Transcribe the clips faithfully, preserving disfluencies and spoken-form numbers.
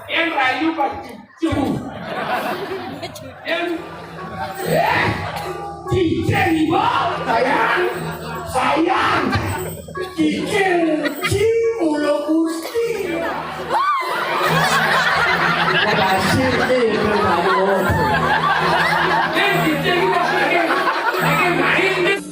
Yang rayu pas cucu. Yang, eh, cicing, Ibu. Sayang, sayang. Cicing, cium mulo Gusti. Kasih itu, Ibu. Yang cicing, Ibu. Yang main,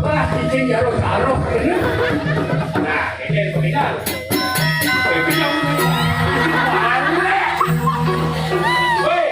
Wah, cicing jaruh-jaruh ini. Nah, ini yang terkenal. Ini yang baru. Woi.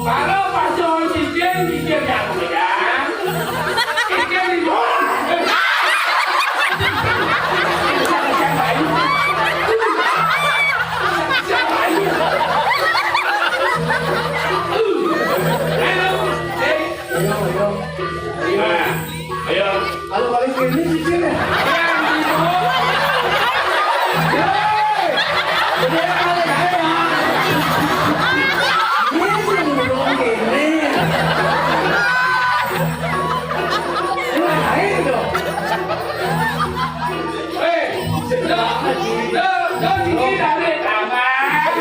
Kalau pas cicing, cicing jaruh-jaruh. Ayo, ayo. Ayo. Kalau balik ke ini, cicing ya? Ini sih belum ini. Ini lain dong. Eh, dah, dah, dah, tinggi dari tangan.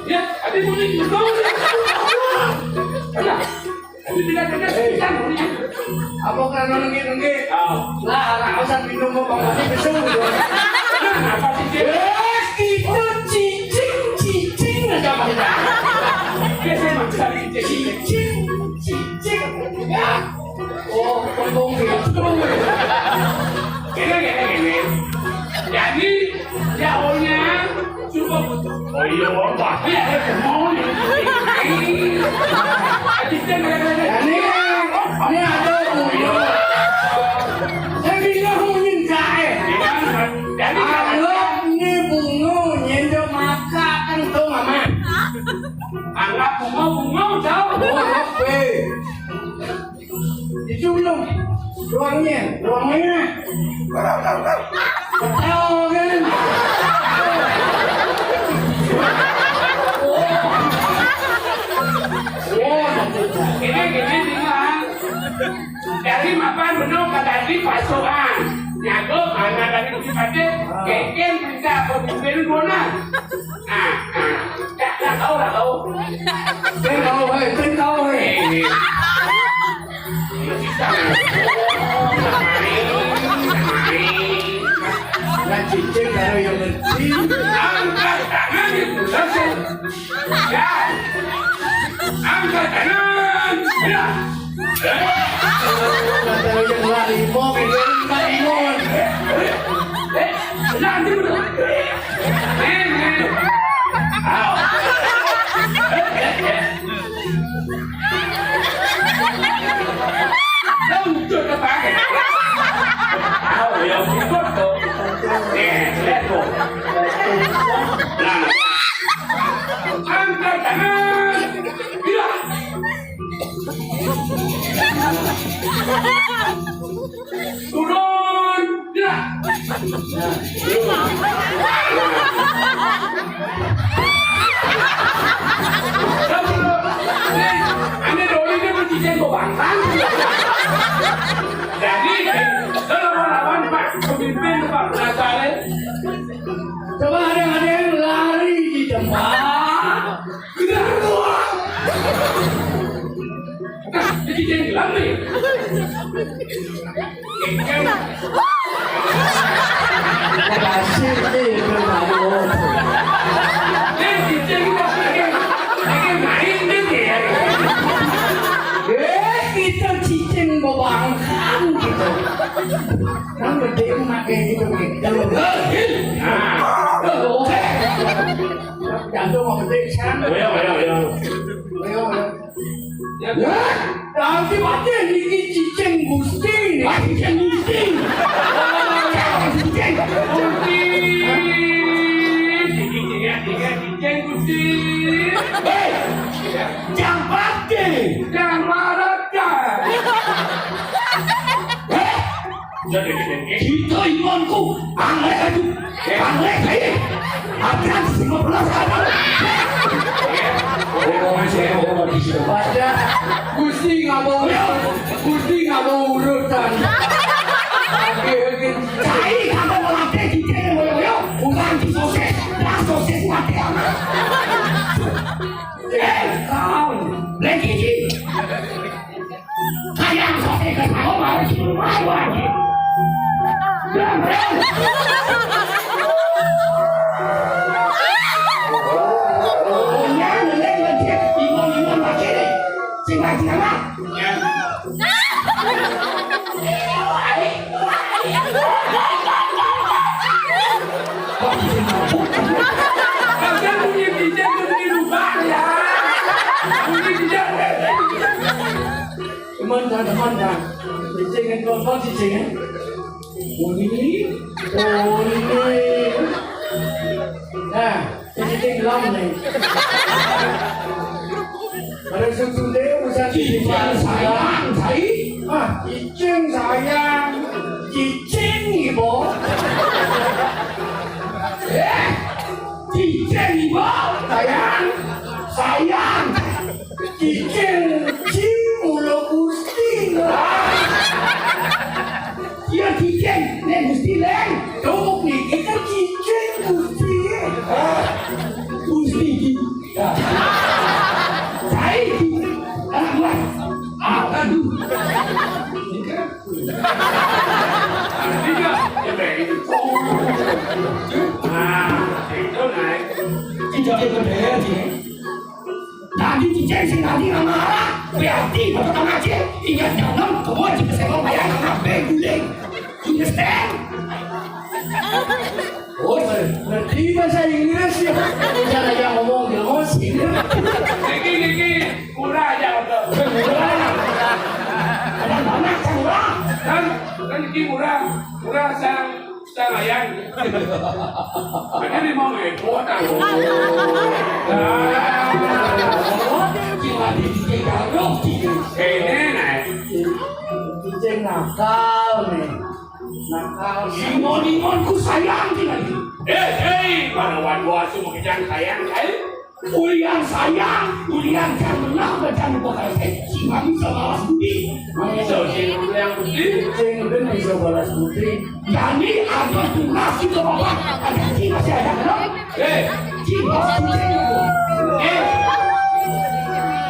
Ya, tapi bunyi betul. Nah, tapi tidak ada, tidak bunyi. Apa kan nengke-nengke? Oh. Lah, anak kosan minum mau bangun ini besok gitu. Apa sih, Cik? Eh, itu cicing, cicing aja kita. Biasanya makan cicing, cicing. Ya. Oh, kembung gitu. Gini, gini, gini. Jadi, jauhnya cukup. Oh iya, Pak. Iya, iya, mau ya. Ini, ini ada buyut. Saya bilang mau minta, eh. Jadi, anggap nih bunga, nyendok maka, kan tuh, Mama. Anggap bunga, bunga, jauh. Bunga apa? Itu belum. Ruangnya, ruangnya. Betul kan? Ini, ini, ini, ah. Dari mapan benung ka tadi pasukan. Nyago mana dari Bukit Batik, keken bisa pemimpin dua nah. Nah, nah. Ya, ya, tahu lah, tahu. Tahu, hei, tahu, hei. Eh, eh. Nah, cicing kalau yang penting. Angkat tangan itu, selesai. Ya. Angkat tangan. Ya. Kalau yang lari, mau, mau, mau. Eh, eh, eh, nanti dulu. Eh, eh. Au. Eh, eh, eh. Loncat ke pakai. Tahu ya, ikut tuh. Nih, lihat tuh. Nah. Angkat tangan. Gerak. Turun. Gerak. Ane doli dia bercicing kok bangkang. Jadi, kalau mau lawan Pak pemimpin Pak penasaran. Coba ada, ada yang lari di tempat. Gerak doang. Nah, jadi dia bilang nih. Ikan. Kasih nih, itu baru. Dia cicing kok lagi, lagi main dia ya. Eh, kita cicing bebangkang gitu. Kan gede emak kayak gitu, gitu. Nah, tuh, jantung mau gede, kan? Ayo, ayo, ayo. Ayo, ayo. Ya, nanti pakai niki cicing Gusti. Ah, cicing Gusti. Cicing Gusti. Cicing Gusti. Hei, jangan pakai. Jangan marah, kan? Hei, kita imanku, aneh aja. Aneh, hei. Atian lima belas ada. Oh, masih ada orang di sini. Pada Gusti nggak mau, Gusti nggak mau urutan. Oke, oke. Cai kagak mau laki, cicing, woyo, woyo. Bukan di sosis, dah sosis mati amat. Eh, kau, lagi, Ci. Kaya sosis ke tahu harus rumah lagi. Bram, bram. Punya nilai wajib, imun-imun lagi nih. Sing lagi apa? Kan bunyi bijak, bunyi rubah, ya. Bunyi bijak. Teman, teman, teman. Cicing kan, teman, cicing kan. Bunyi, bunyi. Nah, cicing lam nih. Pada susude usah cicing sayang, sayang. Ah, cicing sayang. Cicing, Ibu. Eh, cicing, Ibu. Sayang. Sayang. Cicing, cing, ulo Gusti. Iya, cicing. Nek Gusti, Leng. Tuh, nih, kita cicing, Gusti. Ah, Gusti, Gusti. Saya itu anak gua. Ah, aduh. Tiga. Nah, itu naik. Tidak ada bayar, ya. Tadi cicing sing tadi nggak marah. Berarti, waktu ngaji, ingat jangan, semua juga saya mau bayar, karena guling. Understand? Oh, ngerti bahasa Inggris ya? Cara yang ngomong, dia ngomong sih. Niki, niki, murah aja, Pak. Murah. Ada banyak, murah. Kan, kan niki murah. Murah, sang, sang ayang. Makanya mau ngepot, aku. Nah. Gimana di tiga roh, gitu. Ini, nah. Sing nakal nih. Nakal. Ingon-ingon ku sayang tinggal. Eh, hei, pada wan bos tu makejang sayang, eh? Ulian sayang, ulian kan menang badan bakal teh. Si mami sama balas budi. Mami so sing ulian budi. Sing ben bisa balas budi. Jadi ada tugas kita bapak. Ada si masih ada kenal. Eh, si bos. Eh.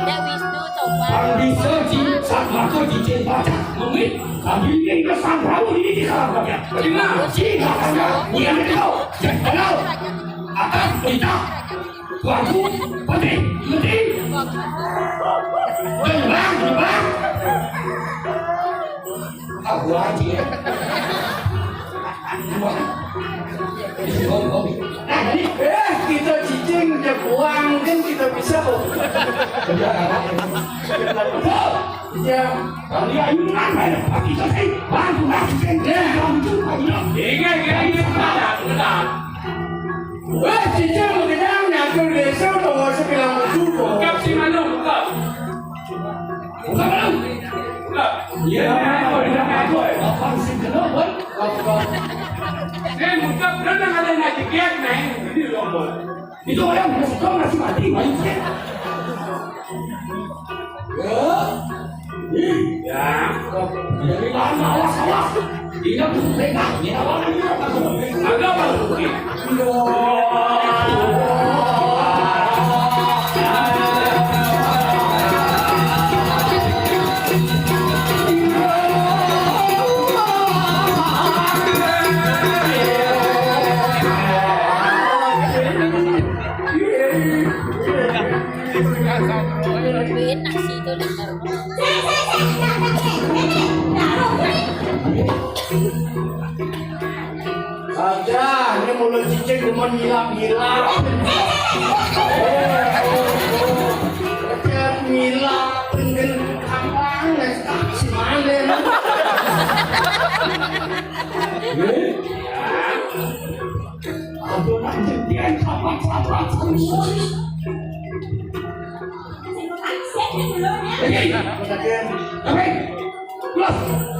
Wisnu coba. Ang bisa si saat mako cicing baca. Mungkin kami ini kesan tahu ini di dalam baca. Cina, Cina, Cina, Cina, Cina, Cina. Atas berita. Tuanku, peti, peti. Tembang, tembang. Aku aja ya. Wah. Nah, ini, eh, kita cicing, dia buang, kan kita bisa, kok. Ya. Kali ayunan aja, pagi selesai, bantu nasi, ya, bantu, bantu. Ingat, ingat, ingat, ingat. Wah, cicing, kita nyatur desa, bawa sebilang utuh, kok. Buka si Manu, buka. Buka, Manu. Buka. Ya, ya, ya, ya, ya. Apa sih, kenapa? Apa? Eh, buka, udah, udah, ada yang ngaji kiat, nah, ini, ini loh, Bos. Itu orang masih kau masih mati, masih. Ya. Iya. Jadi, awas, awas. Tidak boleh, Kak. Tidak boleh, tidak boleh. Agak baru. Lebih enak sih itu liter. Ada, ini mulut cicing cuma ngilap-ngilap. Ngilap, pengen kampang, si mana? Aduh, anjing, dia sabar, sabar, sabar. Hei, hei, pulas,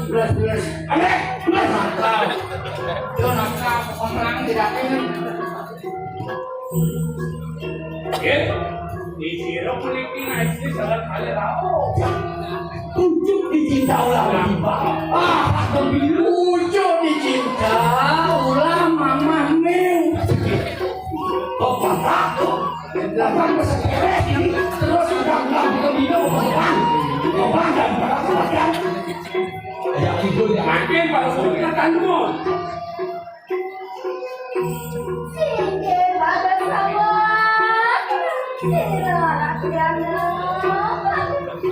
pulas, pulas. Hei, pulas. Nakal. Dia nakal, orang tidak ini. Ya, di siro puniki ngaji salah kali rao. Pucuk dicinta ulah mama. Ah, pucuk dicinta ulah mama nih. Bapak aku, datang ke sekolah ini, terus udah nggak buka minum, orang, orang dan para keluarga. Ya, itu ya. Makin baru kita tanggung. Singgih pada sawah, sira rakyatnya.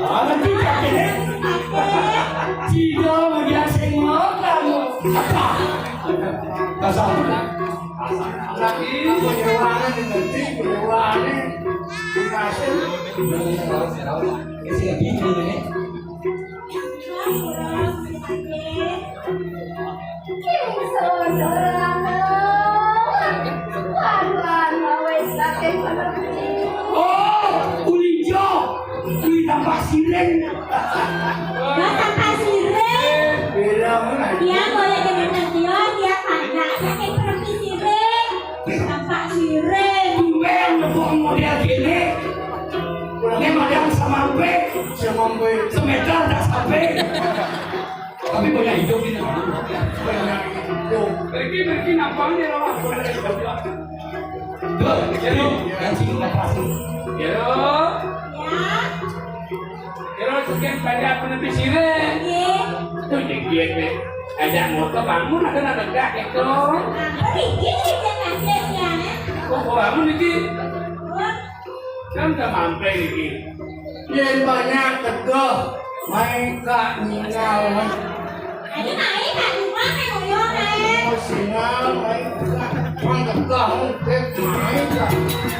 Aduh, kakek. Cina udah sing makan. Apa? Kasar. Lagi, penyewaan, nanti penyewaan. Dikasih. Kasih lagi, ini. Oh, ulijo, uli tampak siring. Lah tampak siring. Beda mana? Dia boleh dengan dia, dia pakai saking perempi siring. Tampak siring. Tumben, model gini. Ini madang sama sampai, sama sampai, semeter tak sampai. Tapi banyak hidup ini. Banyak hidup. Berarti, berarti nampaknya lawan. Tuh, jadi yang sini nggak pasti. Ya, loh. Ya. Terus mungkin banyak peneliti sini. Iya. Tuh, jadi dia, ada motor bangun, ada anak gak itu. Apa ini? Dia kasih ya. Kok bangun ini? Kan udah mampir ini. Yén banyak tegeh, main ka nyingal. Ayo naik ka rumah, naik moyo, naik. Oh, singal, main ka. Mang tegeh, mungkin main ka.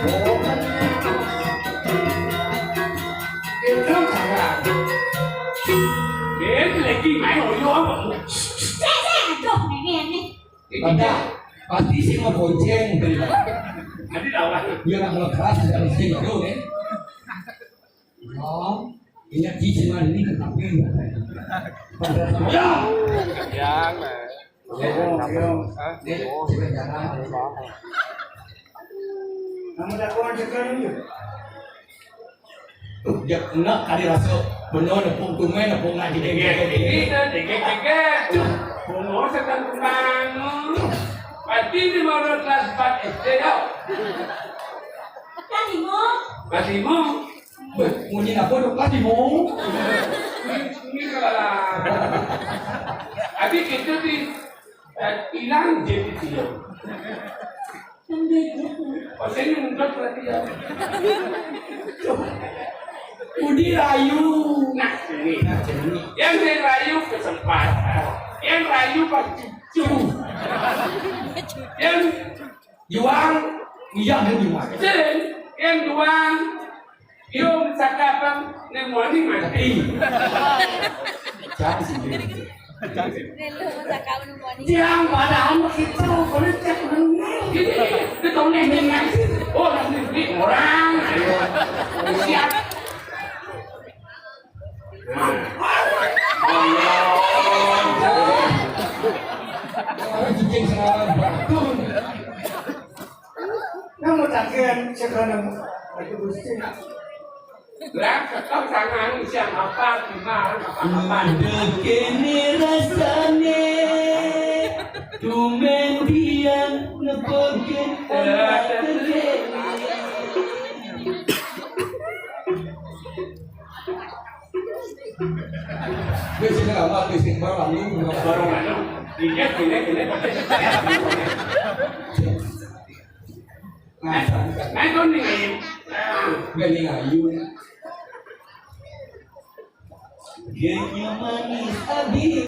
Oh, kan. Itu kan. Dia lagi main moyo apa? Cek, cek, aduh, ini, ini. Ada, pasti sing mau bonceng. Tadi lawan. Dia nak lepas dari sini dulu, kan? Oh. Ingat di sini ini tetapi pada semua. Yang. Ayo, ayo. Nih, coba jangan. Kamu tak kurang sekarang yuk. Tuh, dia kena kali rasa. Benar nepung tumai, nepung ngaji. Degek, degek, degek, degek. Tuh, umur sedang kembang. Pasti di bawah kelas empat S D tau. Kelas lima. Kelas lima. Beh, munyi apa tu kelas lima? Ini, ini kalau lah. Habis kita di, eh, hilang je di sini. Pasal ni mudah perhatian. Udi rayu. Nah, ini. Yang dia rayu kesempatan. Yang rayu pas cucu. Yang juang, iya dia juang. Sering. Yang juang, yung cakap ang ni morning mati. Jangan sih. Hello, sa kaon mo ni. Yang padahal mo kita, kulit ka kulit. Ito na yung Oh, hindi, hindi. Orang. Siya. Orang juga salah. Kamu takkan sekarang. Aku gusti. Lah, tetap tangan siang apa, gimana, apa-apa. Ada kene rasane, tumen dia nepoke. Wis sing lama, wis sing baru lalu. Baru lalu. Iya, gini, gini, pakai. Nah, nah, itu nih. Gini ayu. Gini manis, abi.